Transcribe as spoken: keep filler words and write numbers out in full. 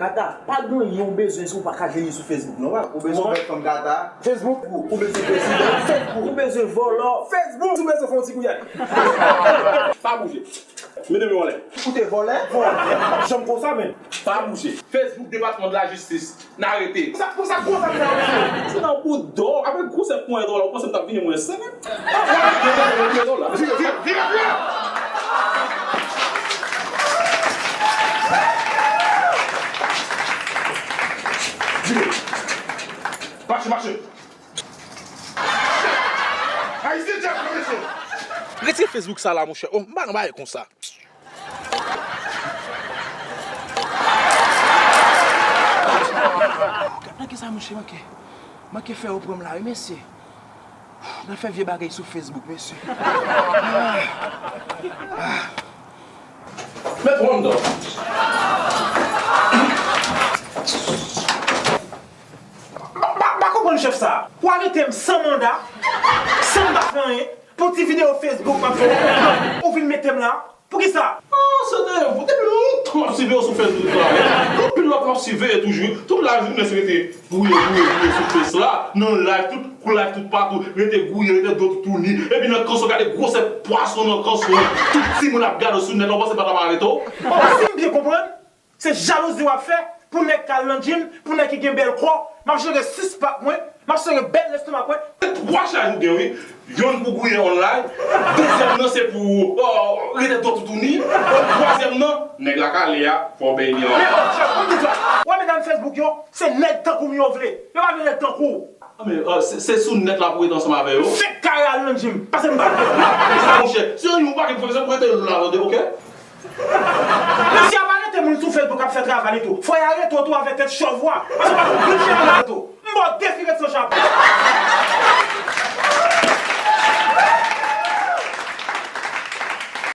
Gata, pa gen anyen ou bezwen si w pa ka genyen sou Facebook non. Ou bezwen bèl fanm gata. Facebook. Ou bezwen prezidan. Facebook. Ou bezwen vòlò. Facebook. Ou bezwen fè yon ti gouyad. Pa bouje. Mete men w anlè. Ou te vòlè? Vòlè. Janm konsa menm. Pa bouje. Facebook, depatman de la jistis. N arete. Sa, pou sa gwo sa, mesye. Se nan bout dò. Avèk gwosè ponyèt ou la, ou panse m t ap vini mwen senk? Vire, vire, vire, vire. Vire. Mache, mache. Ayisyen djab, mesye. Retire Facebook sa la, monchè. Oh, m pa nan bagay konsa. Gad nan kisa monchè manke. Manke fè yo pran m la wi, mesye. Nan fè vye bagay sou Facebook, mesye. Mèt w anndan. M pa, m pa konprann chèf sa. Ou arete m san manda, san m pa fè anyen, pou ti videyo Facebook m ap fè. Ou vin mete m la. Poukisa? Ah, se de, depi lontan m ap siveye w sou Facebook la. Anpil lòt m ap siveye toujou. Tout lajounen se rete gouye, gouye, gouye sou Face la, nan live, tout kou live, tout patou, rete gouye, rete do toutouni. Epi nan kanson, gade gwosè pwason nan kanson. Tout timoun ap gade w sou nèt la, w panse pa ta pa arete w? Oh, si m byen konprann, se jalouzi w ap fè pou nèg k al nan gym, pou nèg ki gen bèl kò. M ap jere sis pak mwen, m ap sere bèl lestomak mwen. Se twa chaj ou gen, wi. Yonn pou gouye online, dezyèm nan se pou, oh, rete do toutouni, twazyèm nan, nèg la kale a, fò w bèy li ankò. Men bon, chèf, pou m di sa, w wè medam Facebook yo, se nèg tankou m yo vle. Yo pa vle nèg tankou w. Ah, men, euh, se, se sou nèt la pou rete ansanm avè yo. Fèk kare al nan gym, pase m ba. Sa, monchè, si yon pakèt pwofesè pou rete la, tande, oke? Mesye a pa rete moun sou Facebook ap fè travay li tou. Fò y arete w tou avèk tèt chòv ou a. Paske w pa konn grenn cheve w la tou. M ba w defi ret san chapo.